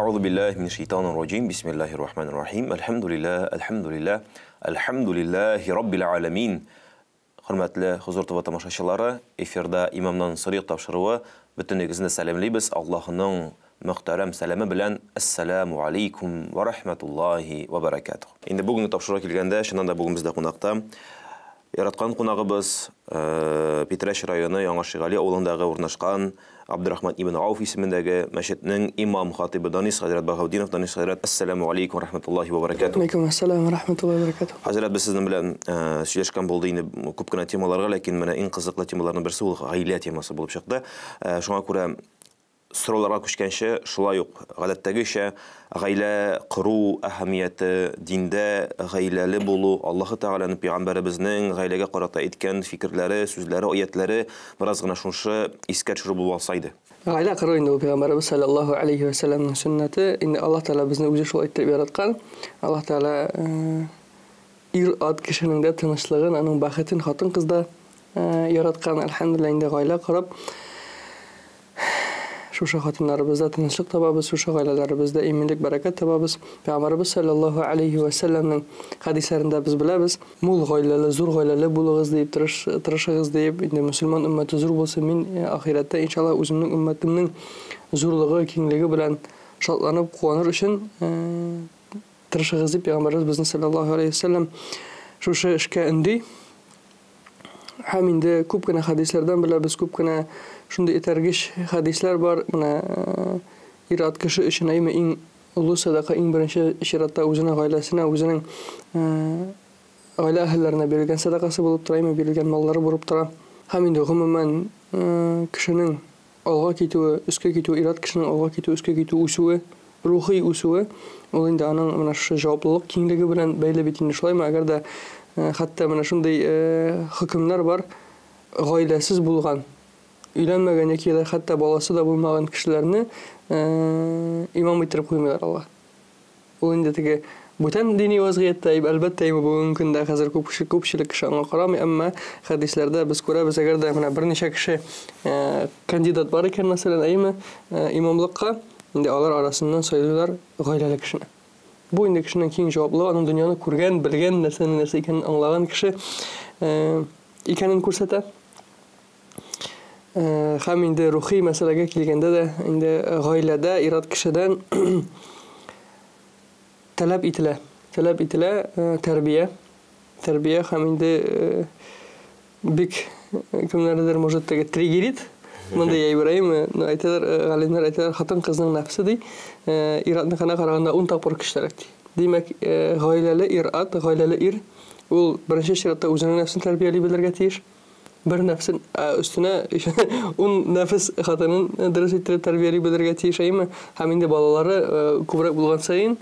Әгъузу биллаһи минәш шайтанир раҗим. Бисмиллаһир рахманир рахим. Әлхәмдүлиллаһ, әлхәмдүлиллаһ, әлхәмдүлиллаһи раббил аламин. Хөрмәтле Хозур ТВ тамашачылары, эфирда Имамнан сорыйк тапшыруы. Бөтенегезне сәламлибез Аллаһының мөхтәрәм сәламе белән. Әссәламу алейкум ва рахматуллаһи ва баракатуһ. Инде бүгенге тапшыруга килгәндә, чыннан да бүген бездә кунакта яраткан кунагыбыз, Питрәч районы Яңа Шигали авылындагы урнашкан Абдурахман ибн Ауф исемендәге мәчетнең имам хатибы Данис хәзрәт Баһаутдинов. Данис хәзрәт, әссәламу алейкум ва рахматуллаһи ва баракатуһ. Алейкум ассалам ва рахматуллаһи ва баракатуһ. Хәзрәт, без сезнең белән сөйләшкән булды инде күп кенә темаларга, ләкин менә иң кызыклы темаларның берсе ул гаилә темасы булып чыкты. Шуңа күрә сорауларга күчкәнче, шулай ук гадәттәгечә гаилә кору әһәмияте, диндә гаиләле булу, Аллаһы Тәгаләнең, пәйгамбәребезнең гаиләгә карата әйткән фикерләре, сүзләре, аятләре бераз гына шушы искә төшерү булып алса иде. Гаилә кору инде ул пәйгамбәребез салләллаһу алейһи вә сәлләмнең сөннәте. Инде Аллаһ Тәгалә безне үзе шулай иттереп яраткан. Аллаһ Тәгалә ир-ат кешенең дә тынычлыгын, аның бәхетен хатын-кыз да яраткан. Әлхәмдүлилләһ, инде гаилә корып, шушы хатыннарыбызда тынычлык табабыз, шушы гаиләләребездә иминлек, бәрәкәт табабыз. Пәйгамбәребез салләллаһу алейһи вә сәлләмнең хәдисләрендә без беләбез, мул гаиләле, зур гаиләле булыгыз диеп, тырыш, тырышыгыз диеп, инде мөселман өммәте зур булсын, мин ахирәттә, иншаллаһ, үземнең өммәтемнең зурлыгы, киңлеге белән шатланып, куаныр өчен тырышыгыз дип пәйгамбәребез безне салләллаһу алейһи вә сәлләм шушы эшкә өнди. Һәм инде күп кенә хәдисләрдән беләбез, күп кенә шундый этәргеч хәдисләр бар. Менә э, ир-ат кеше өчен әйме иң олы сәдака иң беренче чиратта үзенең гаиләсенә, үзенең э, гаилә әһелләренә бирелгән сәдакасы булып тора, әйме бирелгән маллары булып тора. Һәм инде гомумән э, кешенең Алга китүе, өскә китүе, ир-ат кешенең алга китүе, өскә китүе, үсүе, рухи үсүе, ул инде аның менә шушы җаваплылык киңлеге белән бәйле бит инде, шулаймы? Әгәр дә хәтта менә шундый хөкемнәр бар, гаиләсез булган, өйләнмәгән яки хәтта баласы да булмаган кешеләрне имам иттереп куймыйлар алга. Ул инде теге бүтән дини вазгыятьтә, әлбәттә, инде бүгенге көндә хәзер күп кеше, күпчелек кеше аңа карамый, әмма хәдисләрдә без күрәбез, әгәр дә менә берничә кеше э, кандидат бар икән, мәсәлән, әйеме, э, имамлыкка, инде алар арасыннан сайлыйлар гаиләле кешене. Бу инде кешенең киң җаваплылыгы, аның дөньяны күргән, белгән, нәрсәнең нәрсә икәнен аңлаган кеше э, икәнен күрсәтә. Һәм инде рухи мәсьәләгә килгәндә дә, инде гаиләдә ир-ат кешедән таләп ителә. Таләп ителә тәрбия. Тәрбия һәм инде бик кемнәрдер, может, теге триггерит, мондый әйбер, әйеме? Ну, әйтәләр, галимнәр әйтәләр, хатын-кызның нәфсе ди, ир-атныкына караганда 10 тапкыр көчлерәк ди. Димәк, гаиләле ир-ат, гаиләле ир, ул беренче чиратта үзенең нәфсен тәрбияли белергә тиеш. Бер нәфсен, ә өстенә ун нәфес хатынын дөрес иттереп тәрбияли белергә тиеш, әйеме? Һәм инде балалары күбрәк булган саен,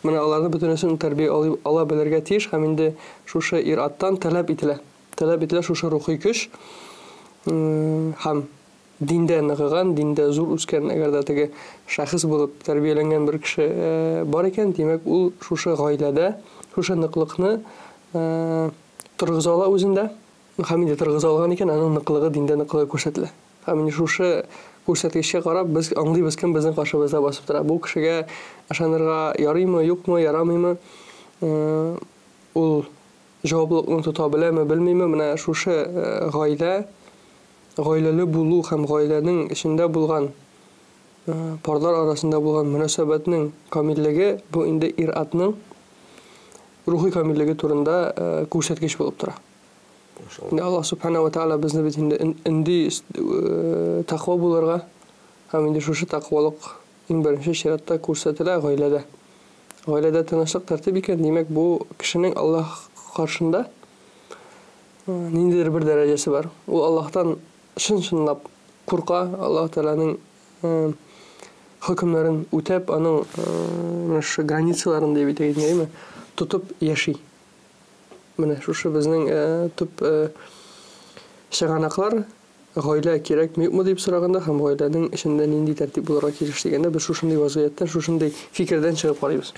менә аларны бөтенесен тәрбия ала белергә тиеш һәм инде шушы ир-аттан таләп ителә. Таләп ителә шушы рухи көч һәм диндә ныгыган, диндә зур үскән, әгәр дә теге шәхес булып тәрбияләнгән бер кеше бар икән, димәк, ул шушы гаиләдә шушы ныклыкны торгыза ала үзендә. Һәм инде торгыза алган икән, аның ныклыгы, диндә ныклыгы күрсәтелә. Һәм инде шушы күрсәткечкә карап, без аңлыйбыз, кем безнең каршыбызда басып тора. Бу кешегә ышанырга ярыймы, юкмы, ярамыймы, ул җаваплылыкны тота беләме, белмиме, менә шушы гаилә, гаиләле булу һәм гаиләнең эчендә булган парлар арасында булган мөнәсәбәтнең камиллеге, бу инде ир-атның рухи камиллеге турында күрсәткеч булып тора. Инде Аллаһ Субхана ва Тааля безне бит инде өнди тәкъва булырга һәм инде шушы тәкъвалык иң беренче чиратта күрсәтелә гаиләдә. Гаиләдә тынычлык, тәртип икән, димәк, бу кешенең Аллаһ каршында ниндидер бер дәрәҗәсе бар. Ул Аллаһтан чын-чынлап курка, Аллаһ Тәгаләнең хөкемнәрен үтәп, аның менә шушы границаларын дип әйтәйек, әйеме, тотып яши. Менә шушы безнең төп чыганаклар, гаилә кирәкме юкмы дип сораганда һәм гаиләнең эчендә нинди тәртип булырга тиеш дигәндә, без шушындый вазгыятьтән, шушындый фикердән чыгып карыйбыз.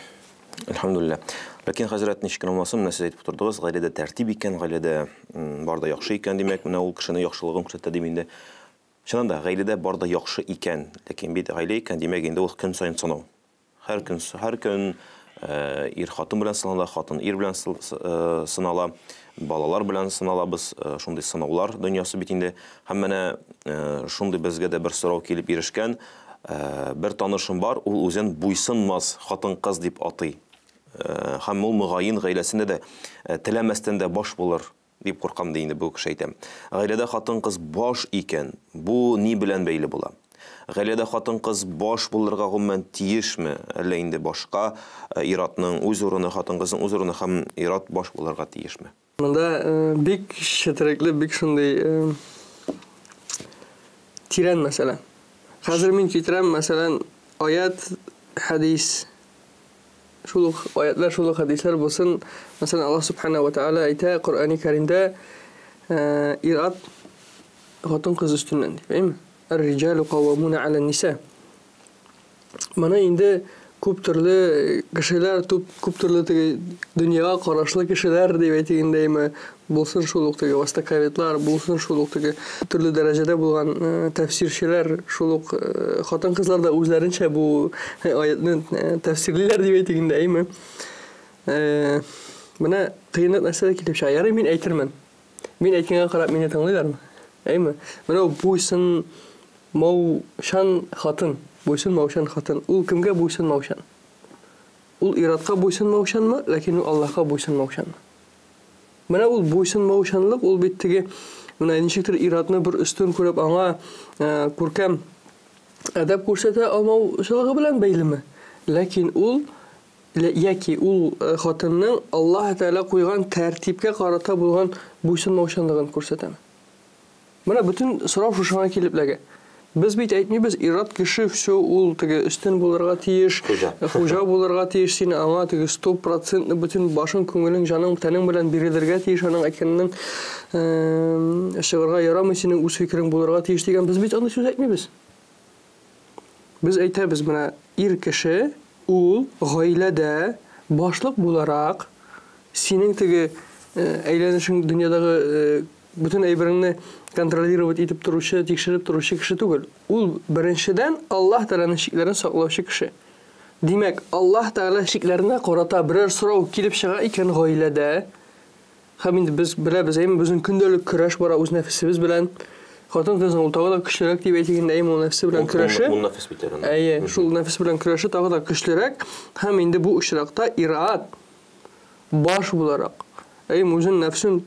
Әлхәмдүлилләһ. Ләкин, хәзрәт, ничек кенә булмасын, менә сез әйтеп утырдыгыз, гаиләдә тәртип икән, гаиләдә бар да яхшы икән, димәк, менә ул кешенең яхшылыгын күрсәтә дим инде. Чыннан да, гаиләдә бар да яхшы икән, ләкин бит гаилә икән, димәк, инде ул көн саен сынау. Һәр көн, һәр көн ир хатын белән сынала, хатын ир белән сынала, балалар белән сыналабыз, шундый сынаулар дөньясы бит инде. Һәм менә шундый безгә дә бер сорау килеп ирешкән. Бер танышым бар, ул үзен буйсынмас хатын-кыз дип атый. Һәм ул мөгаен гаиләсендә дә теләмәстән дә баш булыр дип куркам, ди инде бу кеше әйтә. Гаиләдә хатын-кыз баш икән, бу ни белән бәйле була? Гаиләдә хатын-кыз баш булырга гомумән тиешме? Әллә инде башка ир-атның үз урыны, хатын-кызның үз урыны һәм ир-ат баш булырга тиешме? Монда бик четерекле, бик шундый тирән мәсьәлә. Хәзер мин китерәм, мәсәлән, аят, хәдис. Шул ук аятлар, шул ук хәдисләр булсын. Мәсәлән, Аллаһ Субхана ва Тааля әйтә Коръәни Кәримдә, ир-ат хатын-кыз өстеннән дип, әйме? Ар-риҗалу каввамуна аля-ниса. Моны инде күп төрле кешеләр, күп төрле теге дөньяга карашлы кешеләр дип әйтик инде, әйме, булсын шул ук теге востоковедлар, булсын шул ук теге төрле дәрәҗәдә булган тәфсирчеләр, шул ук хатын-кызлар да үзләренчә бу аятны тәфсирлиләр дип әйтик инде, әйме. Менә кыенлык нәрсәдә килеп чыга? Ярый, мин әйтермен. Мин әйткәнгә карап мине тыңлыйлармы? Әйме? Менә буйсын Маучан хатын, буйсынмаучан хатын. Ул кемгә буйсынмаучан? Ул ир-атка буйсынмаучанмы, ләкин ул Аллаһка буйсынмаучанмы? Менә ул буйсынмаучанлык, ул бит теге, менә ничектер ир-атны бер өстен күреп, аңа күркәм әдәп күрсәтә алмаучылыгы белән бәйлеме? Ләкин ул яки ул хатынның Аллаһ Тәгалә куйган тәртипкә карата булган буйсынмаучанлыгын күрсәтәме? Менә бөтен сорау шушыңа килеп эләгә. Без бит әйтмибез, ир-ат кеше все ул теге өстен булырга тиеш, Хуҗа. хуҗа булырга тиеш, син аңа теге стопроцентно бөтен башың, күңелең, җаның, тәнең белән бирелергә тиеш, аның әйткәненнән чыгарга ярамый, синең үз фикерең булырга тиеш дигән без бит андый сүз әйтмибез. Без әйтәбез, менә ир кеше ул гаиләдә башлык буларак синең теге әйләнешең дөньядагы бөтен әйбереңне контролировать итеп торучы, тикшереп торучы кеше түгел. Ул, беренчедән, Аллаһ Тәгаләнең чикләрен саклаучы кеше. Димәк, Аллаһ Тәгалә чикләренә карата берәр сорау килеп чыга икән гаиләдә, һәм инде без беләбез, әйме, безнең көндәлек көрәш бара үз нәфесебез белән. Хатын-кызның ул тагы да көчлерәк дип әйтик инде, әйме, ул нәфесе белән көрәше. Ул нәфес бит әле. Әйе, шул нәфес белән көрәше тагы да көчлерәк. Һәм инде бу очракта ир-ат баш буларак, әйме, үзен нәфесен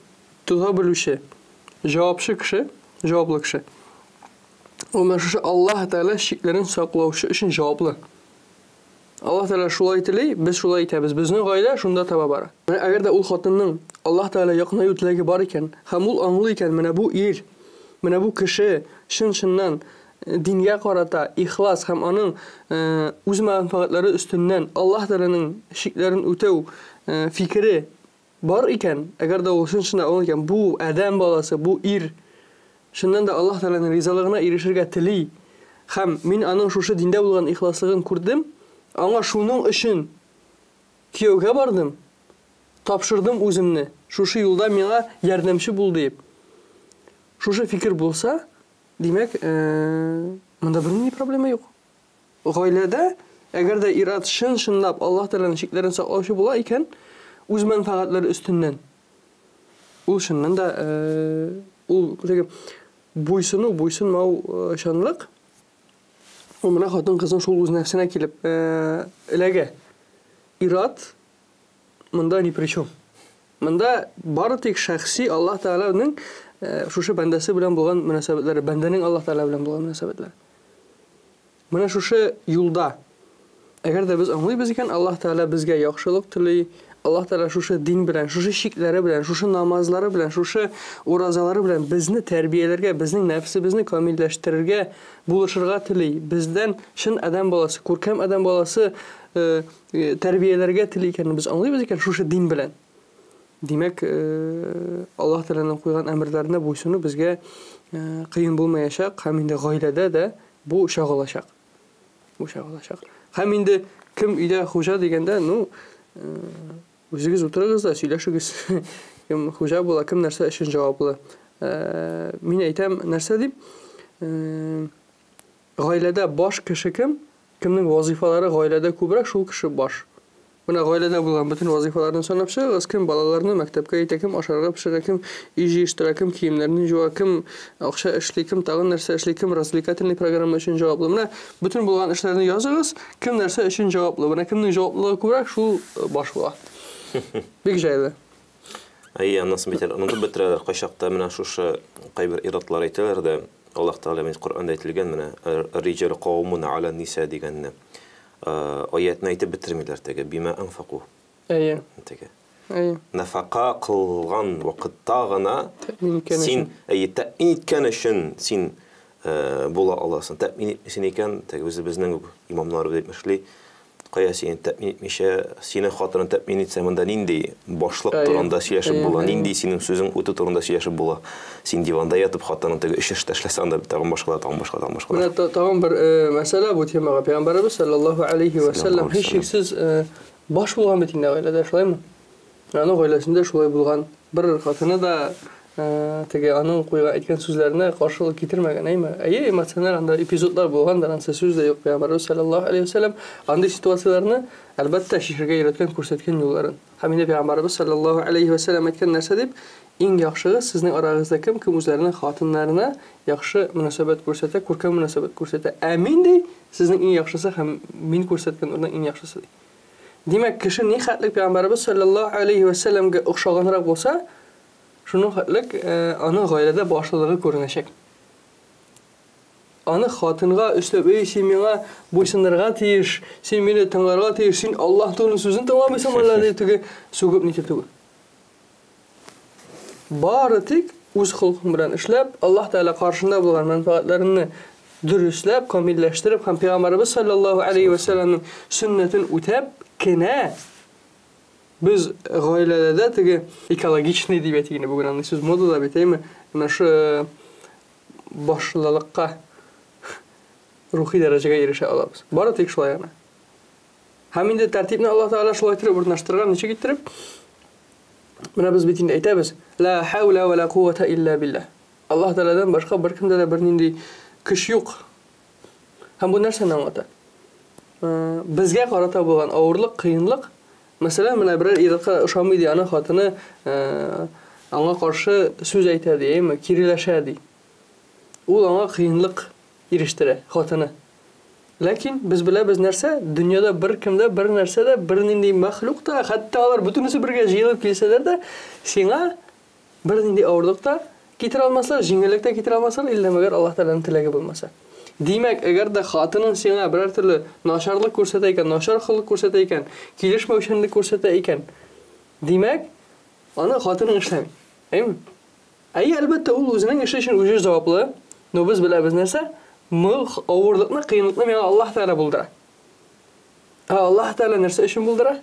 Тота белүче, җавапчы кеше, җаваплы кеше. Ул менә шушы Аллаһ Тәгалә чикләрен саклаучы өчен җаваплы. Аллаһ Тәгалә шулай тели, без шулай итәбез. Безнең гаилә шунда таба бара. Менә әгәр дә ул хатынның Аллаһ Тәгалә якынаю теләге бар икән, һәм ул аңлый икән, менә бу ир, менә бу кеше чын-чыннан дингә карата ихлас һәм аның үз мәнфәгатьләре өстеннән Аллаһ Тәгаләнең чикләрен үтәү фикере Бар икән, әгәр дә ул чын-чынлап аңлый икән, бу адәм баласы, бу ир чыннан да Аллаһ Тәгаләнең ризалыгына ирешергә тели һәм мин аның шушы диндә булган ихласлыгын күрдем, аңа шуның өчен кияүгә бардым, тапшырдым үземне, шушы юлда миңа ярдәмче бул диеп. Шушы фикер булса, димәк, монда бернинди проблема юк. Гаиләдә, әгәр дә ир-ат чын-чынлап Аллаһ Тәгаләнең чикләрен саклаучы була икән, үз мәнфәгатьләре өстеннән, ул чыннан да, ул теге буйсыну, буйсынмаучанлык, ул менә хатын-кызның шул үз нәфсенә килеп эләгә. Ир-ат монда ни при чем. Монда бары тик шәхси Аллаһ Тәгаләнең шушы бәндәсе белән булган мөнәсәбәтләре, бәндәнең Аллаһ Тәгалә белән булган мөнәсәбәтләре. Менә шушы юлда, әгәр дә без аңлыйбыз икән, Аллаһ Тәгалә безгә яхшылык тели, Аллаһ Тәгалә шушы дин белән, шушы чикләре белән, шушы намазлары белән, шушы уразалары белән безне тәрбияләргә, безнең нәфсебезне камилләштерергә, булышырга тели, бездән чын адәм баласы, күркәм адәм баласы тәрбияләргә тели икәнен без аңлыйбыз икән, шушы дин белән. Димәк, Аллаһ Тәгаләнең куйган әмерләренә буйсыну безгә кыен булмаячак һәм инде гаиләдә дә бу чагылачак. Бу чагылачак. Һәм инде кем өйдә хуҗа дигәндә, ну, үзегез утырыгыз да сөйләшегез. Кем хуҗа була, кем нәрсә өчен җаваплы. Мин әйтәм, нәрсә дип? Гаиләдә баш кеше кем? Кемнең вазифалары гаиләдә күбрәк, шул кеше баш. Менә гаиләдә булган бөтен вазифаларны санап чыгыгыз, кем балаларны мәктәпкә илтә, кем ашарга пешерә, кем өй җыештыра, кем киемнәрне җуа, кем акча эшли, кем тагын нәрсә эшли, кем развлекательный программа өчен җаваплы. Менә бөтен булган эшләрне языгыз, кем нәрсә өчен җаваплы. Менә кемнең җаваплылыгы күбрәк, шул баш була. Бик җайлы. Әйе, аннан соң бит әле онытып бетерәләр. Кайчакта менә шушы кайбер ир-атлар әйтәләр дә, Аллаһ Тәгалә бит Коръәндә әйтелгән менә риҗалу каввамуна аля ниса дигәнне. Аятны әйтеп бетермиләр теге бима анфаку. Әйе. Теге. Әйе. Нафака кылган вакытта гына син, әйе, тәэмин иткән өчен син була аласың. Тәэмин итмисең икән, теге үзебезнең үк имамнарыбыз әйтмешли, Кая сине тәэмин итмичә, синең хатының тәэмин итсә, монда нинди башлык турында сөйләшеп була, нинди синең сүзең үтү турында сөйләшеп була. Син диванда ятып, хатының теге өч эш ташласа, анда тагын башкалар, тагын башкалар, тагын башкалар. Менә тагын бер мәсьәлә бу темага. Пәйгамбәребез саллаллаһу алейхи ва саллям һичшиксез баш булган бит инде гаиләдә, шулаймы? Аның гаиләсендә шулай булган. Бер хатыны да теге аның куйган әйткән сүзләренә каршылык китермәгән, әйме? Әйе, эмоциональ анда эпизодлар булгандыр, ансы сүз дә юк. Пәйгамбәребез саллаллаһу алейһи ва сәлләм андый ситуацияләрне, әлбәттә, чишәргә өйрәткән, күрсәткән юлларын. Һәм инде Пәйгамбәребез саллаллаһу алейһи ва сәлләм әйткән нәрсә дип, иң яхшыгыз сезнең арагызда кем, кем үзләренең хатыннарына яхшы мөнәсәбәт күрсәтә, күркәм мөнәсәбәт күрсәтә. Ә мин, ди, сезнең иң яхшысы һәм мин күрсәткән үрнәк иң яхшысы, ди. Димәк, кеше ни хәтлек Пәйгамбәребез салләллаһу алейһи вә сәлләмгә охшаганрак булса, шуның хәтлек аның гаиләдә башлылыгы күренәчәк. Аны хатынга өстәп, эй, син миңа буйсынырга тиеш, син мине тыңларга тиеш, син Аллаһ Тәгаләнең сүзен тыңламыйсың әллә дип теге сүгеп нитеп түгел. Бары тик үз холкың белән эшләп, Аллаһ Тәгалә каршында булган мәнфәгатьләреңне дөресләп, камилләштереп һәм Пәйгамбәребез саллаллаһу алейһи вә сәлләмнең сөннәтен үтәп кенә без гаиләләрдә теге экологичный дип әйтик инде, бүген андый сүз модада бит, әйме? Менә шу башлылыкка, рухи дәрәҗәгә ирешә алабыз. Бары тик шулай гына. Һәм инде тәртипне Аллаһ Тәгалә шулай иттереп урнаштырган, ничек иттереп? Менә без бит инде әйтәбез, Ла хауля ва ла куввата илля биллаһ. Аллаһ Тәгаләдән башка беркемдә дә бернинди көч юк. Һәм бу нәрсәне аңлата? Безгә карата булган авырлык, кыенлык, мәсәлән, менә берәр ир-атка ошамый ди, аның хатыны аңа каршы сүз әйтә ди, әйеме, киреләшә ди. Ул аңа кыенлык ирештерә, хатыны. Ләкин без беләбез нәрсә, дөньяда беркем дә, бер нәрсә дә, бернинди мәхлук та, хәтта алар бөтенесе бергә җыелып килсәләр дә, сиңа бернинди авырлык та китерә алмаслар, җиңеллек тә китерә алмаслар, иллә мәгәр Аллаһ Тәгаләнең теләге булмаса. Димәк, әгәр дә хатының сиңа берәр төрле начарлык күрсәтә икән, начар холык күрсәтә икән, килешмәүчәнлек күрсәтә икән, димәк, аны хатының эшләми. Әйеме? Әйе, әлбәттә, ул үзенең эше өчен үзе җаваплы, но без беләбез нәрсә, авырлыкны, кыенлыкны миңа Аллаһ Тәгалә булдыра. Ә Аллаһ Тәгалә нәрсә өчен булдыра?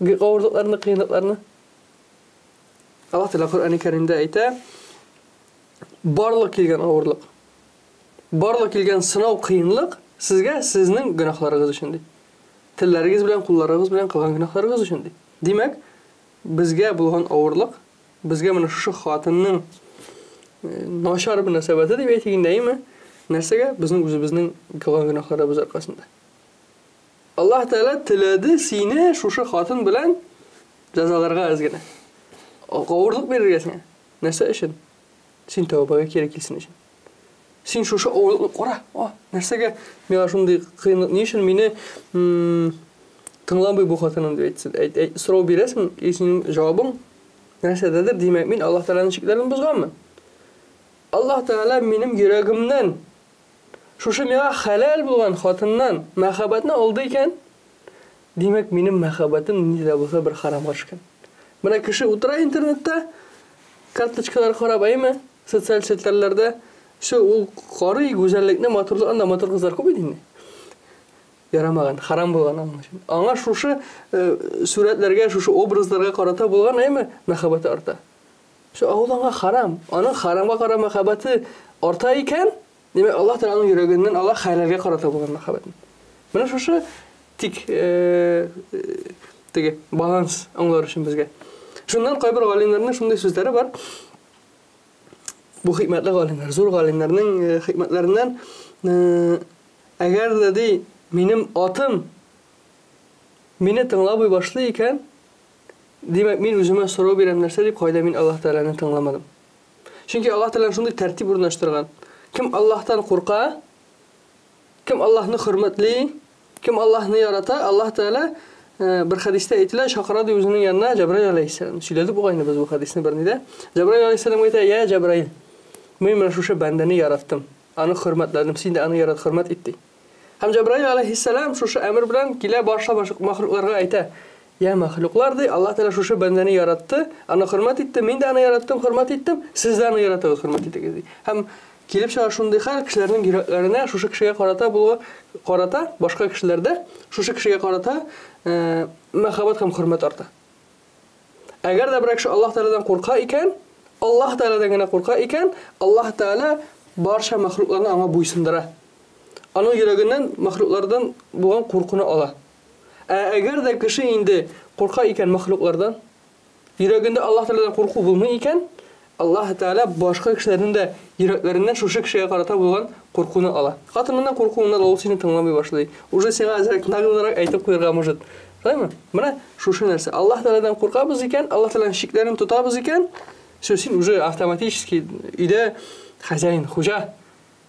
Авырлыкларны, кыенлыкларны. Аллаһ Тәгалә Коръәни Кәримдә әйтә, барлык килгән авырлык, барлык килгән сынау, кыенлык сезгә сезнең гөнаһларыгыз өчен ди. Телләрегез белән, кулларыгыз белән кылган гөнаһларыгыз өчен ди. Димәк, безгә булган авырлык Безгә менә шушы хатынның начар мөнәсәбәте дип әйтик инде, әйеме? Нәрсәгә? Безнең үзебезнең кылган гөнаһларыбыз аркасында. Аллаһ Тәгалә теләде сине шушы хатын белән җәзаларга әз генә. Авырлык бирергә сиңа. Нәрсә өчен? Син тәүбәгә кире килсен өчен. Син шушы авырлыкны кара, а, нәрсәгә миңа шундый кыенлык, ни өчен мине тыңламый бу хатыным дип әйтсен. Әйт, әйт, сорау бирәсең, и синең җавабың нәрсәдәдер, димәк, мин Аллаһ Тәгаләнең чикләрен бозганмын. Аллаһ Тәгалә минем йөрәгемнән шушы миңа хәләл булган хатыннан мәхәббәтне алды икән, димәк, минем мәхәббәтем нинди дә булса бер харамга төшкән. Менә кеше утыра интернетта, карточкалар карап, әйме? Социаль челтәрләрдә всё, ул карый гүзәллекне, матурлык, анда матур кызлар күп бит инде. Ярамаган, харам булган аның өчен. Аңа шушы сурәтләргә, шушы образларга карата булган, әйме, мәхәббәте арта. Всё, ул аңа харам. Аның харамга карап мәхәббәте арта икән, димәк, Аллаһ Тәгалә аның йөрәгеннән ала хәләлгә карата булган мәхәббәтен. Менә шушы тик теге баланс аңлар өчен безгә. Шуннан кайбер галимнәрнең шундый сүзләре бар. Бу хикмәтле галимнәр, зур галимнәрнең хикмәтләреннән, әгәр дә ди минем атым мине тыңламый башлый икән, димәк, мин үземә сорау бирәм, нәрсә дип, кайда мин Аллаһ Тәгаләне тыңламадым. Чөнки Аллаһ Тәгалә шундый тәртип урнаштырган. Кем Аллаһтан курка, кем Аллаһны хөрмәтли, кем Аллаһны ярата, Аллаһ Тәгалә бер хәдистә әйтелә, чакыра ди үзенең янына Җәбраил алейһиссәлам. Сөйләдек бугай инде без бу хәдисне бернидә. Җәбраил алейһиссәлам әйтә, "Я Җәбраил, мин менә шушы бәндәне яраттым, аны хөрмәтләдем, син дә аны ярат, хөрмәт ит" ди. Һәм Җәбраил алейһиссәлам шушы әмер белән килә барча мәхлукларга әйтә, "Я мәхлуклар, ди, Аллаһ Тәгалә шушы бәндәне яратты, аны хөрмәт итте, мин дә аны яраттым, хөрмәт иттем, сез дә аны яратыгыз, хөрмәт итегез" ди. Һәм килеп чыга шундый хәл, кешеләрнең йөрәкләренә шушы кешегә карата булган карата башка кешеләрдә шушы кешегә карата мәхәббәт һәм хөрмәт арта. Әгәр дә берәр кеше Аллаһ Тәгаләдән курка икән, Аллаһ Тәгаләдән генә курка икән, Аллаһ Тәгалә барча мәхлукларны аңа буйсындыра. Аның йөрәгеннән мәхлуклардан булган куркуны ала. Ә әгәр дә кеше инде курка икән мәхлуклардан, йөрәгендә Аллаһ Тәгаләдән курку булмый икән, Аллаһ Тәгалә башка кешеләрнең дә йөрәкләреннән шушы кешегә карата булган куркуны ала. Хатыныннан куркуыннан ул сине тыңламый башлый. Уже сиңа әзрәк наглырак әйтеп куярга может. Шулаймы? Менә шушы нәрсә. Аллаһ Тәгаләдән куркабыз икән, Аллаһ Тәгаләнең чикләрен тотабыз икән, все, син уже автоматически өйдә хозяин, хуҗа.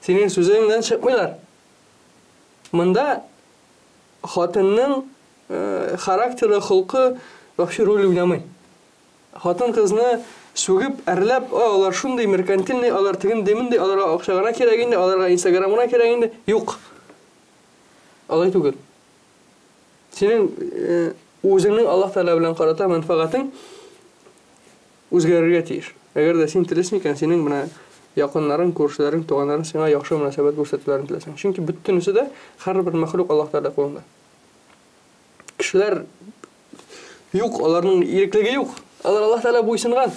Синең сүзеңнән чыкмыйлар. Монда хатынның характеры, холкы вообще роль уйнамый. Хатын-кызны сүгеп, әрләп, о, алар шундый меркантильный, алар тегенди, мондый, аларга акча гына кирәк инде, аларга Инстаграм гына кирәк инде. Юк. Алай түгел. Синең үзеңнең Аллаһ Тәгалә белән карата мәнфәгатең үзгәрергә тиеш. Әгәр дә син телисең икән, синең менә якыннарың, күршеләрең, туганнарың сиңа яхшы мөнәсәбәт күрсәтүләрен теләсәң. Чөнки бөтенесе дә һәрбер мәхлук Аллаһ Тәгалә кулында. Кешеләр юк, аларның иреклеге юк. Алар Аллаһ Тәгалә буйсынган.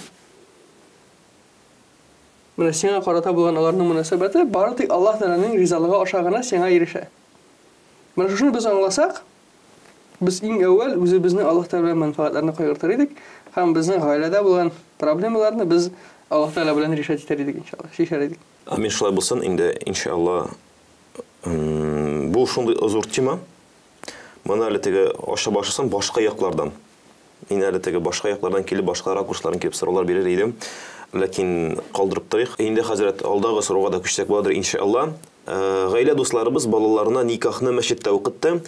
Менә сиңа карата булган аларның мөнәсәбәте бары тик Аллаһ Тәгаләнең ризалыгы аша гына сиңа ирешә. Менә шушыны без аңласак, без иң әүвәл үзебезнең Аллаһ Тәгалә белән мәнфәгатьләрне кайгыртыр идек һәм безнең гаиләдә булган проблемаларны без Аллаһ Тәгалә белән решать итәр идек, иншалла, чишәр идек. Амин, шулай булсын инде, иншалла. Бу шундый зур тема. Моны әле теге аша башласам башка яклардан. Мин әле теге башка яклардан килеп, башка ракурслардан килеп сораулар бирер идем. Ләкин калдырып торыйк. Инде хәзрәт алдагы сорауга да күчсәк буладыр, иншалла. Гаилә дусларыбыз балаларына никахны мәчеттә укытты.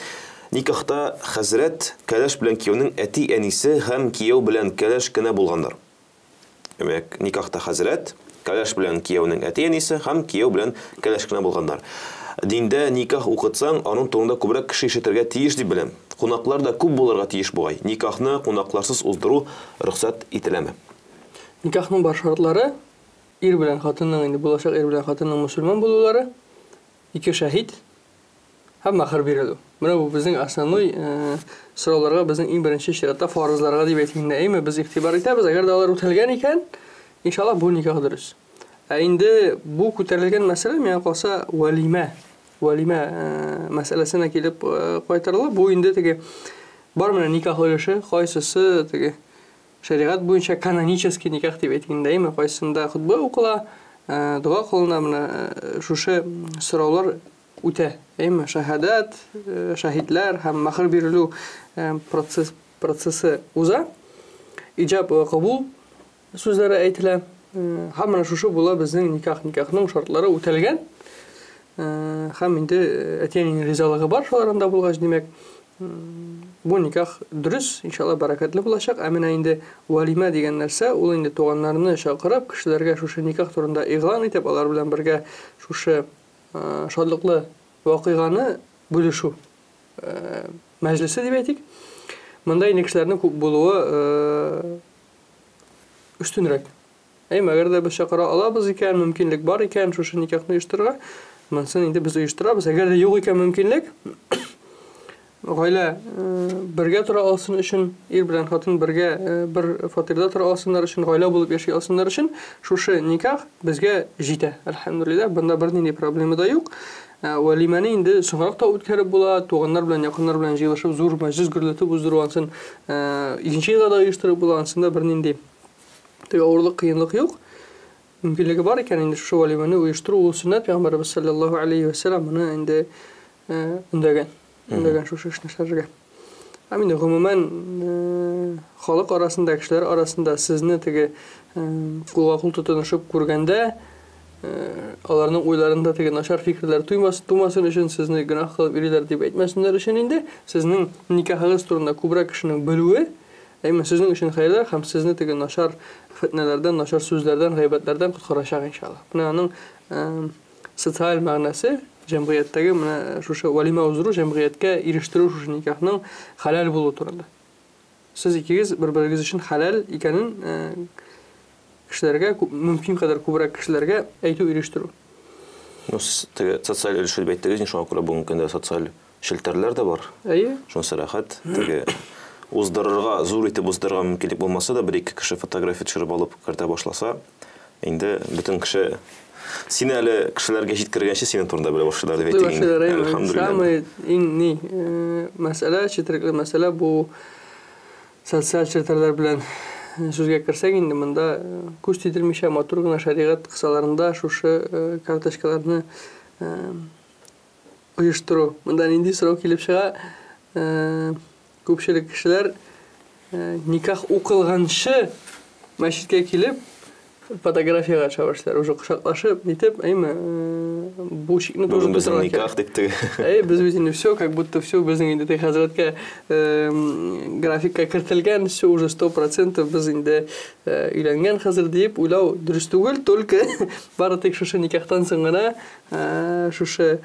Никахта хәзрәт, кәләш белән кияүнең әти-әнисе һәм кияү белән кәләш кенә булганнар. Димәк, никахта хәзрәт, кәләш белән кияүнең әти-әнисе һәм кияү белән кәләш кенә булганнар. Диндә никах укытсаң, аның турында күбрәк кеше ишетергә тиеш дип беләм. Кунаклар да күп булырга тиеш бугай. Никахны кунакларсыз уздыру рөхсәт ителәме? Никахның бар шартлары, ир белән хатынның, инде булачак ир белән хатынның мөселман булулары, ике шәһит, Һәм мәһер бирелү. Менә бу безнең основной сорауларга, безнең иң беренче чиратта фарызларга дип әйтик инде, әйме, без игътибар итәбез. Әгәр дә алар үтәлгән икән, иншалла, бу никах дөрес. Ә инде бу күтәрелгән мәсьәлә, миңа калса, вәлимә, вәлимә мәсьәләсенә килеп кайтарыла. Бу инде теге бар менә никах өлеше, кайсысы теге шәригать буенча канонический никах дип әйтик инде, әйме, кайсысында хотбә укыла, дога кылына, менә шушы сораулар үтә. Әйме, шәһадәт, шәһидләр һәм мәһер бирелү процесс, процессы уза. Иҗаб вә кабул сүзләре әйтелә. Һәм менә шушы була безнең никах, никахның шартлары үтәлгән. Һәм инде әти-әнинең ризалыгы бар шулар анда булгач, димәк, бу никах дөрес, иншалла, бәрәкәтле булачак. Ә менә инде вәлимә дигән нәрсә, ул инде туганнарны чакырып, кешеләргә шушы никах турында игълан итеп, алар белән бергә шушы шатлыклы вакыйганы бүлешү мәҗлесе дип әйтик. Монда инде кешеләрнең күп булуы өстенрәк. Әйме, әгәр дә без чакыра алабыз икән, мөмкинлек бар икән шушы никахны оештырырга, монысын инде без оештырабыз. Әгәр дә юк икән мөмкинлек, гаилә бергә тора алсын өчен, ир белән хатын бергә бер фатирда тора алсыннар өчен, гаилә булып яши алсыннар өчен, шушы никах безгә җитә. Әлхәмдүлилләһ, бында бернинди проблема да юк. Вәлимәне инде соңрак та үткәреп була, туганнар белән, якыннар белән җыелышып, зур мәҗлес гөрләтеп уздыру ансын икенче елда да оештырып була, ансында бернинди теге авырлык, кыенлык юк. Мөмкинлеге бар икән, инде шушы вәлимәне оештыру ул сөннәт, пәйгамбәребез саллаллаһу алейһи вә сәлләм моны инде өндәгән. Өндәгән шушы эшне эшләргә. Һәм инде гомумән халык арасында, кешеләр арасында сезне теге кулга кул тотынышып күргәндә, аларның уйларында теге начар фикерләр туймас, тумасын өчен сезне гөнаһ кылып йөриләр дип әйтмәсеннәр өчен инде сезнең никахыгыз турында күбрәк кешенең белүе, әмма сезнең өчен хәерлерәк һәм сезне теге начар фетнәләрдән, начар сүзләрдән, гайбәтләрдән коткарачак иншалла. Менә аның социаль мәгънәсе җәмгыятьтәге менә шушы вәлимә уздыру җәмгыятькә ирештерү шушы никахның хәләл булу турында. Сез икегез бер-берегез өчен хәләл икәнен кешеләргә мөмкин кадәр күбрәк кешеләргә әйтү ирештерү. Ну, сез теге социаль өлеше дип әйттегез, шуңа күрә бүгенге көндә социаль челтәрләр дә бар. Әйе. Шунысы рәхәт. Теге уздырырга, зур итеп уздырырга мөмкинлек булмаса да, бер-ике кеше фотография төшереп алып кертә башласа, инде бөтен кеше сине әле кешеләргә җиткергәнче синең турында белә башлыйлар дип әйтик инде. Әлхәмдүлилләһ. Самый иң ни мәсьәлә, четерекле мәсьәлә бу социаль челтәрләр белән сүзгә керсәк инде монда күз тидермичә матур гына шәригать кысаларында шушы карточкаларны оештыру. Монда нинди сорау килеп чыга? Күпчелек кешеләр никах укылганчы мәчеткә килеп фотографиягә төшә башлыйлар. Уже кочаклашып, нитеп, әйме, бу чикне тоже Бүген безнең никах дип теге. Әй, без бит инде все, как будто все безнең инде теге хәзрәткә графикка кертелгән, все уже 100% без инде өйләнгән хәзер диеп уйлау дөрес түгел, только бары тик шушы никахтан соң гына шушы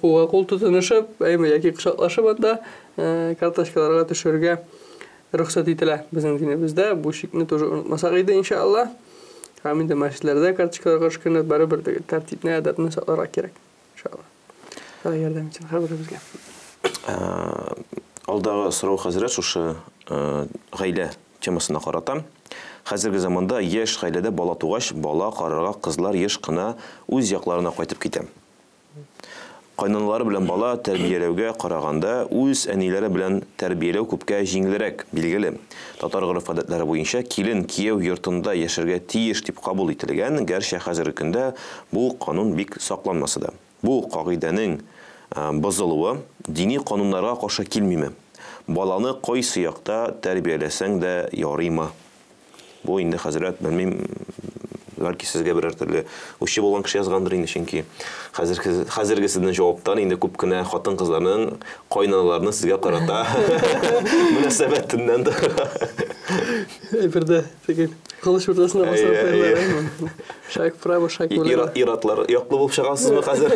кулга кул тотынышып, әйме, яки кочаклашып анда карточкаларга төшергә рөхсәт ителә безнең динебездә. Бу чикне тоже онытмасак иде, иншалла. Һәм инде мәчетләрдә карточкаларга төшкәндә барыбер теге тәртипне, әдәпне сакларга кирәк, иншалла. Алла ярдәм итсен һәрберебезгә. Алдагы сорау, хәзрәт, шушы гаилә темасына карата. Хәзерге заманда яшь гаиләдә бала тугач, бала карарга кызлар еш кына үз якларына кайтып китә. Кайнаналары белән бала тәрбияләүгә караганда үз әниләре белән тәрбияләү күпкә җиңелрәк, билгеле. Татар гореф-гадәтләре буенча килен кияү йортында яшәргә тиеш дип кабул ителгән, гәрчә хәзерге көндә бу канун бик сакланмаса да. Бу кагыйдәнең бозылуы дини кануннарга каршы килмиме? Баланы кайсы якта тәрбияләсәң дә ярыймы? Бу инде, хәзрәт, белмим, бәлки сезгә берәр төрле үче булган кеше язгандыр инде, чөнки хәзерге сезнең җаваптан инде күп кенә хатын-кызларның, кайнаналарның сезгә карата мөнәсәбәтеннән тора. Әйбердә теге кылыч уртасына басып куялар. Шаг вправо, шаг влево. Иратлар яклы булып чыгасызмы хәзер?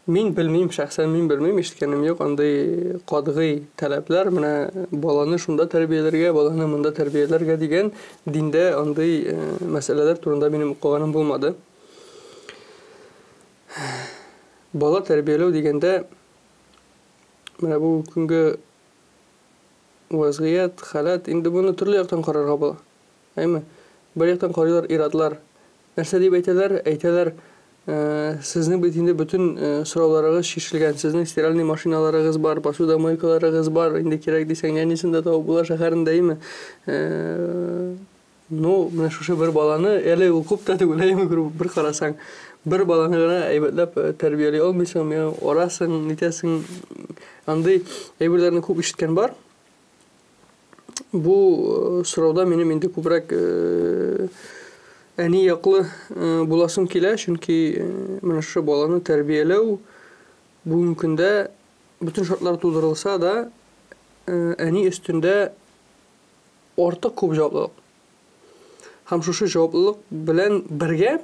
Мин белмим, шәхсән мин белмим, ишеткәнем юк андый катгый таләпләр, менә баланы шунда тәрбияләргә, баланы монда тәрбияләргә дигән диндә андый мәсьәләләр турында минем укыганым булмады. Бала тәрбияләү дигәндә, менә бу көнге вазгыять, халәт, инде моны төрле яктан карарга була. Әйме? Бер яктан карыйлар иратлар. Нәрсә дип әйтәләр? Әйтәләр, сезнең бит инде бөтен сорауларыгыз чишелгән, сезнең стиральный машиналарыгыз бар, посудомойкаларыгыз бар, инде кирәк дисәң, нянясын да табып була шәһәрендә, әйме? Ну, менә шушы бер баланы, әле ул күп тә түгел, әйме, бер карасаң, бер баланы гына әйбәтләп тәрбияли алмыйсың, миңа арасың, нитәсең, андый әйберләрне күп ишеткән бар. Бу сорауда минем инде күбрәк әни яклы буласым килә, чөнки менә шушы баланы тәрбияләү бүгенге көндә бөтен шартлар тудырылса да, әни өстендә артык күп җаваплылык. Һәм шушы җаваплылык белән бергә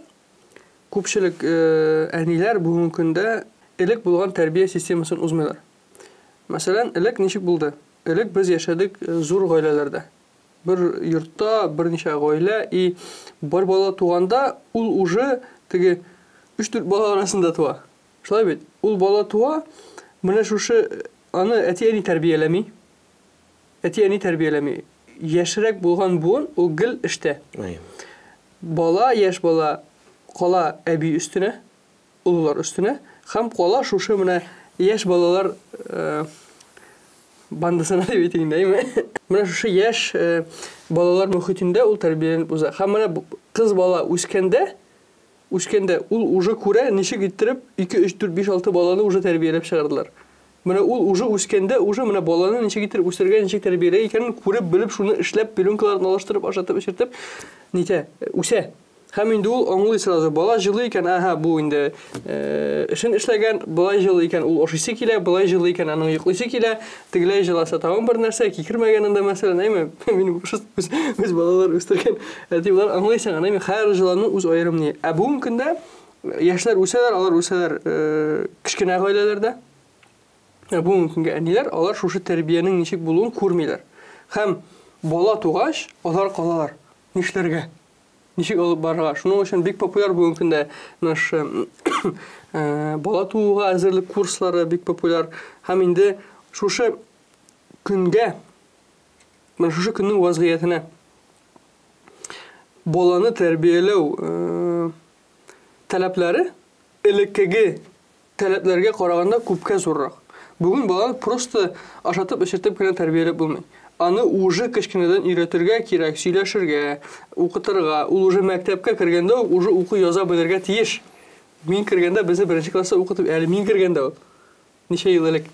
күпчелек әниләр бүгенге көндә элек булган тәрбия системасын узмыйлар. Мәсәлән, элек ничек булды? Элек без яшәдек зур гаиләләрдә. Бер йортта берничә гаилә, и бер бала туганда ул уже теге 3-4 бала арасында туа. Шулай бит? Ул бала туа, менә шушы аны әти-әни тәрбияләми. Әти-әни тәрбияләми. Яшьрәк булган буын ул гел эштә. Бала, яшь бала кала әби өстенә, олылар өстенә һәм кала шушы менә яшь балалар бандасына дип әйтик инде, әйме? Менә шушы яшь балалар мөхитендә ул тәрбияләнеп уза. Һәм менә кыз бала үскәндә үскәндә ул уже күрә, ничек иттереп 2, 3, 4, 5, 6 баланы уже тәрбияләп чыгардылар. Менә ул уже үскәндә уже менә баланы ничек иттереп үстерергә, ничек тәрбияләргә икәнен күреп, белеп, шуны эшләп, пеленкаларын алыштырып, ашатып, эчертеп, нитә, үсә. Һәм инде ул аңлый сразу, бала җылы икән, әһә, бу инде эшен эшләгән, болай җылы икән, ул ашыйсы килә, болай җылы икән, аның йоклыйсы килә, тегеләй җыласа тагын бер нәрсә, кикермәгән анда, мәсәлән, әйме, минем үз балалар үстергән әти болар аңлыйсың, әйме, һәр җыланың үз аерым ни. Ә бүгенге көндә яшьләр үсәләр, алар үсәләр кечкенә гаиләләрдә. Ә бүгенге көнгә әниләр, алар шушы тәрбиянең ничек булуын күрмиләр. Һәм бала тугач, алар калалар. Нишләргә? Ничек алып барырга? Шуның өчен бик популяр бүгенге көндә наш бала тууга әзерлек курслары бик популяр. Һәм инде шушы көнгә, менә шушы көннең вазгыятенә баланы тәрбияләү таләпләре элеккеге таләпләргә караганда күпкә зуррак. Бүген баланы просто ашатып, эчертеп кенә тәрбияләп булмый. Аны уже кечкенәдән өйрәтергә кирәк, сөйләшергә, укытырга. Ул уже мәктәпкә кергәндә үк уже уку яза белергә тиеш. Мин кергәндә безне беренче класста укытып, әле мин кергәндә ул. Ничә ел элек.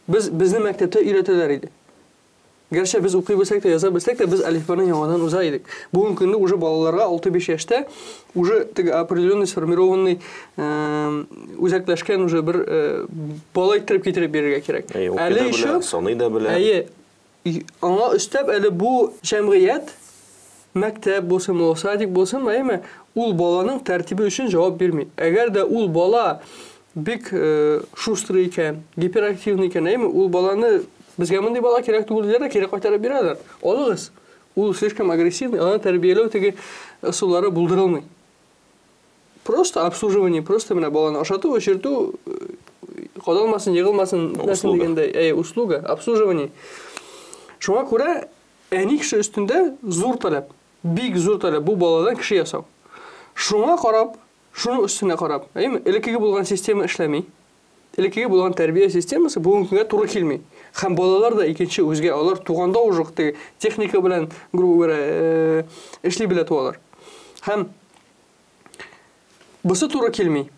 Без безне мәктәптә өйрәтәләр иде. Гәрчә без укый белсәк тә, яза белсәк тә, без әлифбаны яңадан уза идек. Бүгенге көндә уже балаларга 6-5 яшьтә уже теге определенный сформированный үзәкләшкән уже бер бала иттереп китереп бирергә кирәк. Әле еще саный да белә. Әйе, аңа өстәп әле бу җәмгыять, мәктәп булсын, садик булсын, әйеме, ул баланың тәртибе өчен җавап бирми. Әгәр дә ул бала бик шустрый икән, гиперактивный икән, әйеме, ул баланы безгә мондый бала кирәк түгел диләр дә кире кайтарып бирәләр. Алыгыз. Ул слишком агрессивный, аны тәрбияләү теге ысуллары булдырылмый. Просто обслуживание, просто менә баланы ашату, эчертү, кадалмасын, егылмасын, нәрсә дигәндәй, әй, услуга, обслуживание. Шуңа күрә әни кеше өстендә зур таләп, бик зур таләп бу баладан кеше ясау. Шуңа карап, шуның өстенә карап, әйеме, элеккеге булган система эшләми. Элеккеге булган тәрбия системасы бүгенге көнгә туры килми. Һәм балалар да икенче үзгә, алар туганда уже теге техника белән, грубо говоря, эшли белә туалар. Һәм бусы туры килми.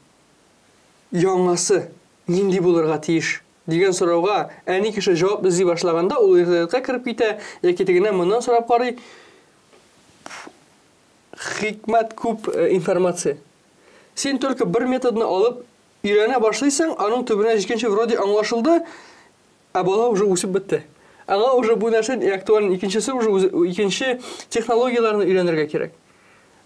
Яңасы нинди булырга тиеш дигән сорауга әни кеше җавап эзли башлаганда, ул интернетка кереп китә, яки тегеннән моннан сорап карый. Хикмәт күп информация. Син только бер методны алып өйрәнә башлыйсың, аның төбенә җиткәнче вроде аңлашылды, ә бала уже үсеп бетте. Аңа уже бу нәрсә актуаль, икенчесе уже икенче технологияләрне өйрәнергә кирәк.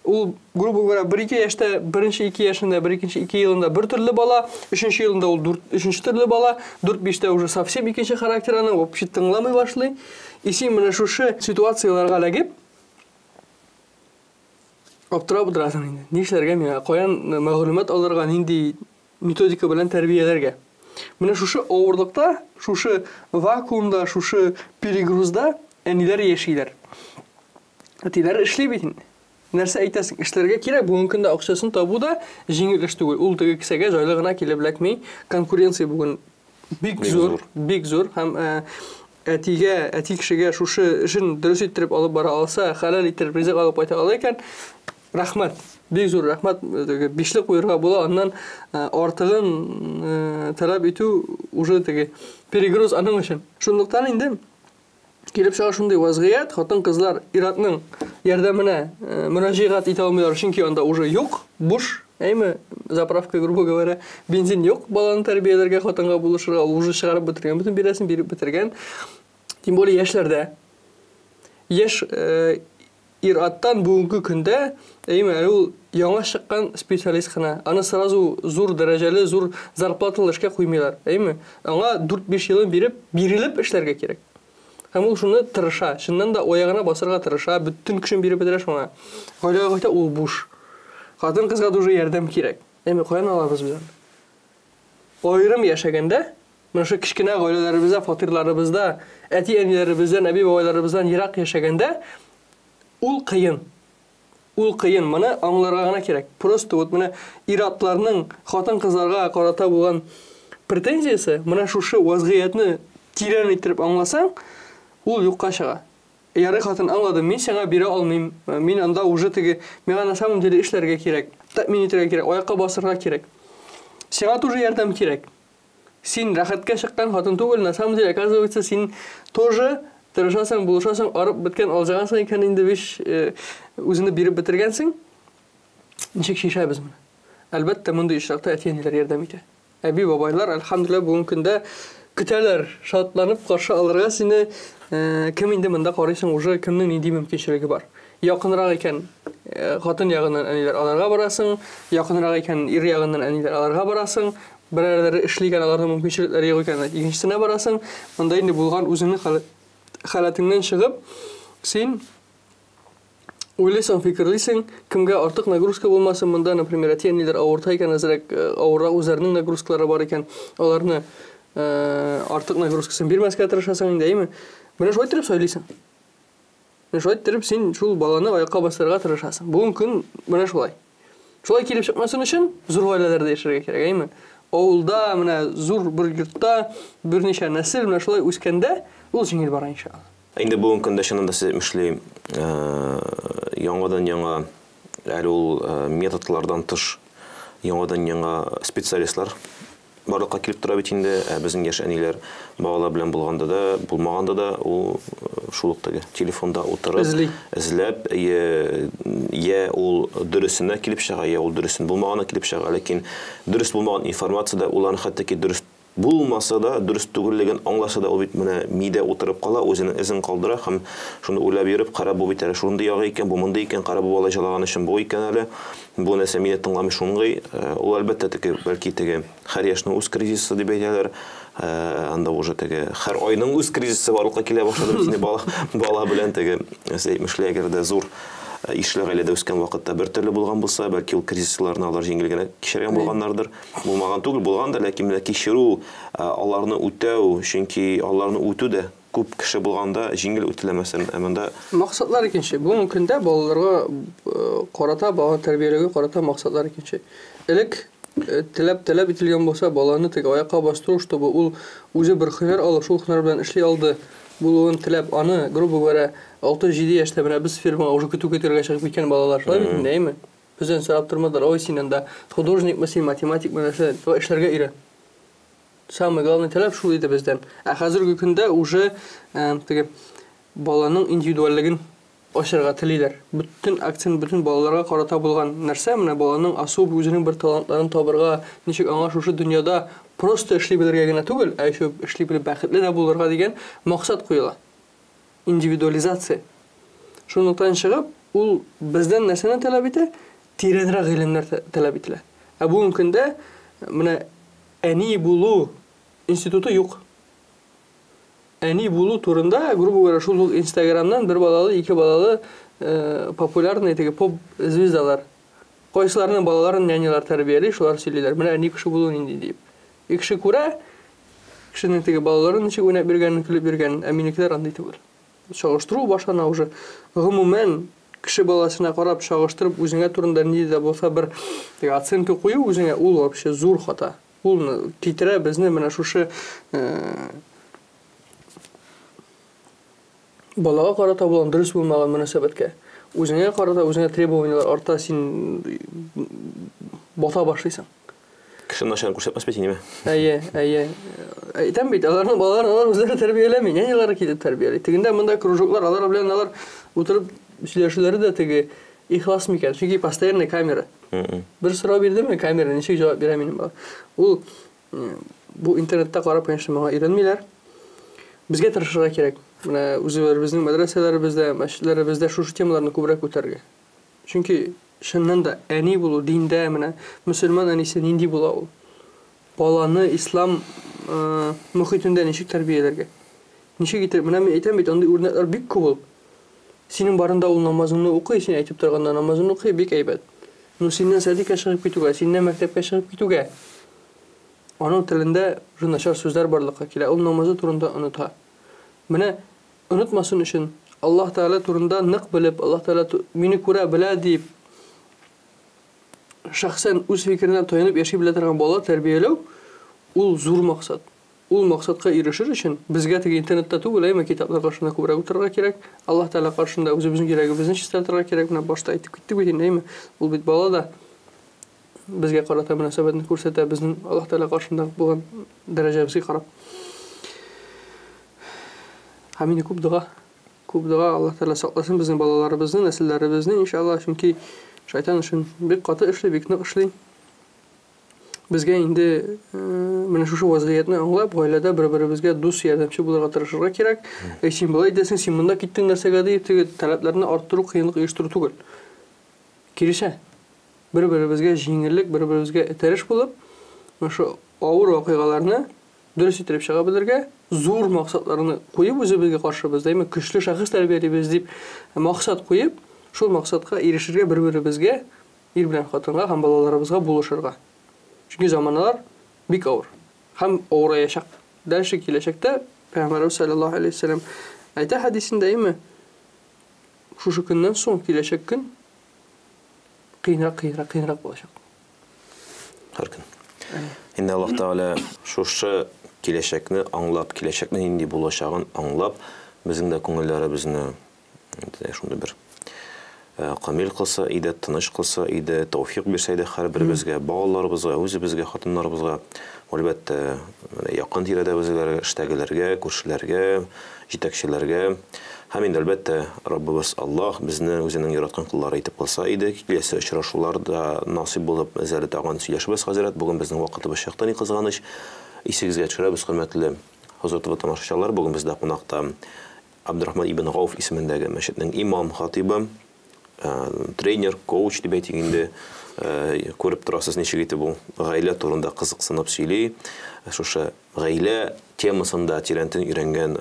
Ул, грубо говоря, 1-2 яшьтә, беренче 2 яшендә, бер-икенче 2 елында бер төрле бала, өченче елында ул дүрт, өченче төрле бала, 4-5тә уже совсем икенче характер аның, вообще тыңламый башлый. И син менә шушы ситуацияләргә эләгеп, аптырап утырасың инде. Нишләргә миңа, каян мәгълүмат алырга, нинди методика белән тәрбияләргә? Менә шушы авырлыкта, шушы вакуумда, шушы перегрузда әниләр яшиләр. Әтиләр эшли бит инде. Нәрсә әйтәсең? Эшләргә кирәк. Бүгенге көндә акчасын табу да җиңел эш түгел. Ул теге кесәгә җайлы гына килеп эләкми. Конкуренция бүген бик зур, бик зур һәм әтигә, әти кешегә шушы эшен дөрес иттереп алып бара алса, хәләл иттереп ризык алып кайта ала икән, рәхмәт. Бик зур рәхмәт. Теге бишле куерга була, аннан артыгын таләп итү уже теге перегруз аның өчен. Шунлыктан инде килеп чыга шундый вазгыять, хатын-кызлар ир-атның ярдәменә мөрәҗәгать итә алмыйлар, чөнки анда уже юк, буш, әйме, заправка, грубо говоря, бензин юк, баланы тәрбияләргә, хатынга булышырга, ул уже чыгарып бетергән, бөтен бирәсен биреп бетергән. Тем более яшьләрдә. Яшь ир-аттан бүгенге көндә, әйме, әле ул яңа чыккан специалист кына. Аны сразу зур дәрәҗәле, зур зарплаталы эшкә куймыйлар, әйме? Аңа 4-5 елын биреп, бирелеп эшләргә кирәк. Һәм ул шуны тырыша, чыннан да аягына басырга тырыша, бөтен көчен биреп бетерә шуңа. Гаиләгә кайта ул буш. Хатын-кызга тоже ярдәм кирәк. Әйме, каян алабыз без аны? Аерым яшәгәндә, менә шул кечкенә гаиләләребездә, фатирларыбызда, әти-әниләребездән, әби-бабайларыбыздан ерак яшәгәндә, ул кыен. Ул кыен, моны аңларга гына кирәк. Просто вот менә ир-атларның хатын-кызларга карата булган претензиясе, менә шушы вазгыятьне тирән иттереп аңласаң, ул юкка чыга. Ярый, хатын, аңладым, мин сиңа бирә алмыйм. Мин анда уже теге, миңа на самом деле эшләргә кирәк. тәэмин итәргә кирәк, аякка басырга кирәк. Сиңа тоже ярдәм кирәк. Син рәхәткә чыккан хатын түгел, на самом деле, оказывается, син тоже тырышасың, булышасың, арып беткән, алҗыгансың икән инде биш, үзеңне биреп бетергәнсең. Ничек чишәбез моны? Әлбәттә, мондый очракта әти-әниләр ярдәм итә. Әби-бабайлар, әлхәмдүлилләһ, бүгенге көндә көтәләр, шатланып каршы алырга сине. Кем инде монда карыйсың уже, кемнең нинди мөмкинчелеге бар. Якынрак икән, хатын ягыннан әниләр аларга барасың, якынрак икән, ир ягыннан әниләр аларга барасың, берәрләре эшли икән, аларның мөмкинчелекләре юк икән, икенчесенә барасың. Монда инде булган үзеңнең халәтеңнән чыгып, син уйлыйсың, фикерлисең, кемгә артык нагрузка булмасын, монда, например, әти-әниләр авырта икән, әзрәк авыррак үзләренең нагрузкалары бар икән, аларны артык нагрузкасын бирмәскә тырышасың инде, әйеме? Менә шулай иттереп сайлыйсың. Менә шулай иттереп син шул баланы аякка бастырырга тырышасың. Бүгенге көн менә шулай. Шулай килеп чыкмасын өчен зур гаиләләрдә яшәргә кирәк, әйеме? Авылда, менә зур бер йортта берничә нәсел менә шулай үскәндә, ул җиңел бара иншалла. Инде бүгенге көндә чыннан да сез әйтмешли, яңадан-яңа әле ул методлардан тыш яңадан-яңа специалистлар барлыкка килеп тора бит инде. Ә безнең яшь әниләр балалар белән булганда да, булмаганда да ул шул ук теге телефонда утырып, Эзли. эзләп, я ул дөресенә килеп чыга, я ул дөресен булмаганына килеп чыга. Ләкин дөрес булмаган информация да ул аны хәтта ки дөрес булмаса да, дөрес түгеллеген аңласа да, ул бит менә мидә утырып кала, үзенең эзен калдыра һәм шуны уйлап йөреп, кара бу бит әле шундый ягы икән, бу мондый икән, кара бу бала җылаган өчен бу икән әле, бу нәрсә мине тыңламый шундый. Ул әлбәттә теге, бәлки теге һәр яшьнең үз кризисы дип әйтәләр, анда уже теге һәр айның үз кризисы барлыкка килә башлады бит инде бала, бала белән теге, сез әйтмешли, әгәр дә зур ишле гаиләдә үскән вакытта бер төрле булган булса, бәлки ул кризисларны алар җиңел генә кичергән булганнардыр. Булмаган түгел, булган да, ләкин менә кичерү, аларны үтәү, чөнки аларны үтү дә күп кеше булганда җиңел үтелә, мәсәлән, ә монда максатлар икенче. Бүгенге көндә балаларга карата, бала тәрбияләүгә карата максатлар икенче. Элек теләп таләп ителгән булса, баланы теге аякка бастыру, чтобы ул үзе бер һөнәр алып, шул һөнәр белән эшли алды булуын теләп, аны, грубо говоря, 6-7 яшьтә менә без фермага уже көтү көтәргә чыгып киткән балалар, шулай бит инде, әйме? Бездән сорап тормадылар, ой, син анда художникмы син, математикмы, нәрсә, давай эшләргә өйрән. Самый главный таләп шул иде бездән. Ә хәзерге көндә уже теге баланың индивидуальлеген ачырга телиләр. Бөтен акцент бөтен балаларга карата булган нәрсә, менә баланың особый үзенең бер талантларын табырга, ничек аңа шушы дөньяда просто эшли белергә генә түгел, ә еще эшли белеп бәхетле дә булырга дигән максат куела. Индивидуализация. Шунлыктан чыгып, ул бездән нәрсәне таләп итә? Тирәнрәк гыйлемнәр таләп ителә. Ә бүгенге көндә менә әни булу институты юк. Әни булу турында, грубо говоря, шул ук Инстаграмнан бер балалы, ике балалы популярный теге поп звездалар. Кайсыларының балаларын нянялар тәрбияли, шулар сөйлиләр. Менә әни кеше булу нинди дип. И кеше күрә, кешенең теге балаларын ничек уйнап йөргәнен, көлеп йөргәнен, ә минекеләр андый түгел. Чагыштыру башлана уже. Гомумән, кеше баласына карап, чагыштырып, үзеңә турында нинди дә булса бер теге оценка кую үзеңә, ул вообще зур хата. Ул китерә безне менә шушы балага карата булган дөрес булмаган мөнәсәбәткә. Үзеңә карата үзеңә требованияләр арта, син бата башлыйсың. Кеше начарын күрсәтмәс бит инде. Әйе, әйе. Әйтәм бит, аларның балаларын алар үзләре тәрбияләми, нянялары килеп тәрбияли. Тегендә монда кружоклар, алар белән алар утырып сөйләшүләре дә теге ихлас микән? Чөнки постоянный камера. Бер сорау бирдеме, камера ничек җавап бирә минем бала? Ул бу интернетта карап, конечно, моңа өйрәнмиләр. Безгә тырышырга кирәк. Менә үзебезнең мәдрәсәләребездә, мәчетләребездә шушы темаларны күбрәк үтәргә. Чөнки чыннан да әни булу диндә менә мөселман әнисе нинди була ул? Баланы ислам мөхитендә ничек тәрбияләргә? Ничек итеп? Менә мин әйтәм бит, андый үрнәкләр бик күп ул. Синең барында ул намазыңны укый, син әйтеп торганда намазын укый, бик әйбәт. Но синнән садикка чыгып китүгә, синнән мәктәпкә чыгып китүгә, аның телендә уже начар сүзләр барлыкка килә. Ул намазы турында оныта. Менә онытмасын өчен Аллаһ Тәгалә турында нык белеп, Аллаһ Тәгалә мине күрә белә дип шәхсән үз фикеренә таянып яши белә торган бала тәрбияләү ул зур максат. Ул максатка ирешер өчен безгә теге интернетта түгел, әмма китаплар каршында күбрәк утырырга кирәк. Аллаһ Тәгалә каршында үзебезнең йөрәгебезне чистартырга кирәк. Менә башта әйтеп киттек бит инде, әйме? Ул бит бала да. безгә карата мөнәсәбәтне күрсәтә, безнең Аллаһ Тәгалә каршында булган дәрәҗәбезгә карап. Һәм инде күп дога, күп дога, Аллаһ Тәгалә сакласын безнең балаларыбызны, нәселләребезне, иншаллаһ, чөнки шайтан өчен бик каты эшли, бик нык эшли. Безгә инде менә шушы вазгыятьне аңлап, гаиләдә бер-беребезгә дус, ярдәмче булырга тырышырга кирәк. Әй, син болай итәсең, син монда киттең нәрсәгә дип, теге таләпләрне арттыру, кыенлык оештыру түгел. Киресә, бер-беребезгә җиңеллек, бер-беребезгә этәреш булып, менә шу авыр вакыйгаларны дөрес иттереп чыга белергә, зур максатларны куеп үзебезгә каршы без дәйме көчле шәхес тәрбиялибез дип максат куеп, шул максатка ирешергә бер-беребезгә, ир белән хатынга һәм балаларыбызга булышырга. Чөнки заманалар бик авыр һәм авыраячак. Дальше киләчәктә Пәйгамбәребез саллаллаһу алейһи вәсәлләм әйтә хәдисендә, әйме, шушы көннән соң киләчәк көн кыенрак, кыенрак, кыенрак булачак. Һәр көн. Инде Аллаһ Тәгалә шушы киләчәкне аңлап, киләчәкнең нинди булачагын аңлап, безнең дә күңелләребезне шундый бер камил кылса иде, тыныч кылса иде, тәүфик бирсә иде һәрберебезгә, балаларыбызга, үзебезгә, хатыннарыбызга, әлбәттә, менә якын тирәдәгеләргә, эштәгеләргә, күршеләргә, җитәкчеләргә һәм инде әлбәттә, Раббыбыз Аллаһ безне үзенең яраткан коллары итеп кылса иде. Киләсе очрашуларда насыйп булып, без әле тагын сөйләшербез, хәзрәт. Бүген безнең вакытыбыз чыкты, ни кызганыч. Исегезгә төшерәбез, хөрмәтле Хозур ТВ тамашачылар, бүген бездә кунакта Абдурахман ибн Гауф исемендәге мәчетнең имам хатибы, тренер, коуч дип әйтик инде. Күреп торасыз, ничек итеп ул гаилә турында кызыксынып сөйли. Шушы гаилә темасын да тирәнтен өйрәнгән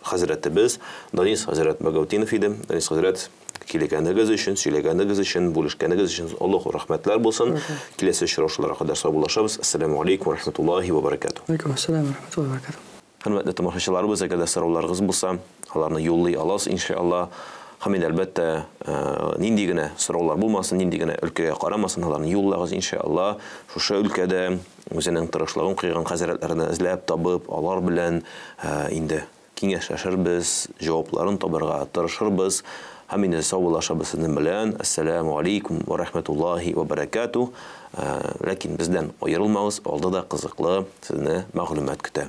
хәзрәтебез Данис хәзрәт Багаутдинов иде. Данис хәзрәт, килгәнегез өчен, сөйләгәнегез өчен, бүлешкәнегез өчен олуг рәхмәтләр булсын. Киләсе очрашуларга кадәр саубуллашабыз. Ассаламу алейкум ва рахматуллахи ва баракатуh. Алейкум ассалам ва рахматуллахи ва баракатуh. Хөрмәтле тамашачыларыбыз, әгәр дә сорауларыгыз булса, аларны юллый аласыз, иншалла. Һәм инде, әлбәттә, нинди генә сораулар булмасын, нинди генә өлкәгә карамасын, аларны юллагыз, иншалла. Шушы өлкәдә үзенең тырышлыгын куйган хәзрәтләрне эзләп табып, алар белән инде киңәшләшербез, җавапларын табарга тырышырбыз. Һәм инде саубуллашабыз сезнең белән. Ассаламу алейкум ва рахматуллахи ва баракатуh. Ләкин бездән аерылмагыз, алда да кызыклы сезне мәгълүмат көтә.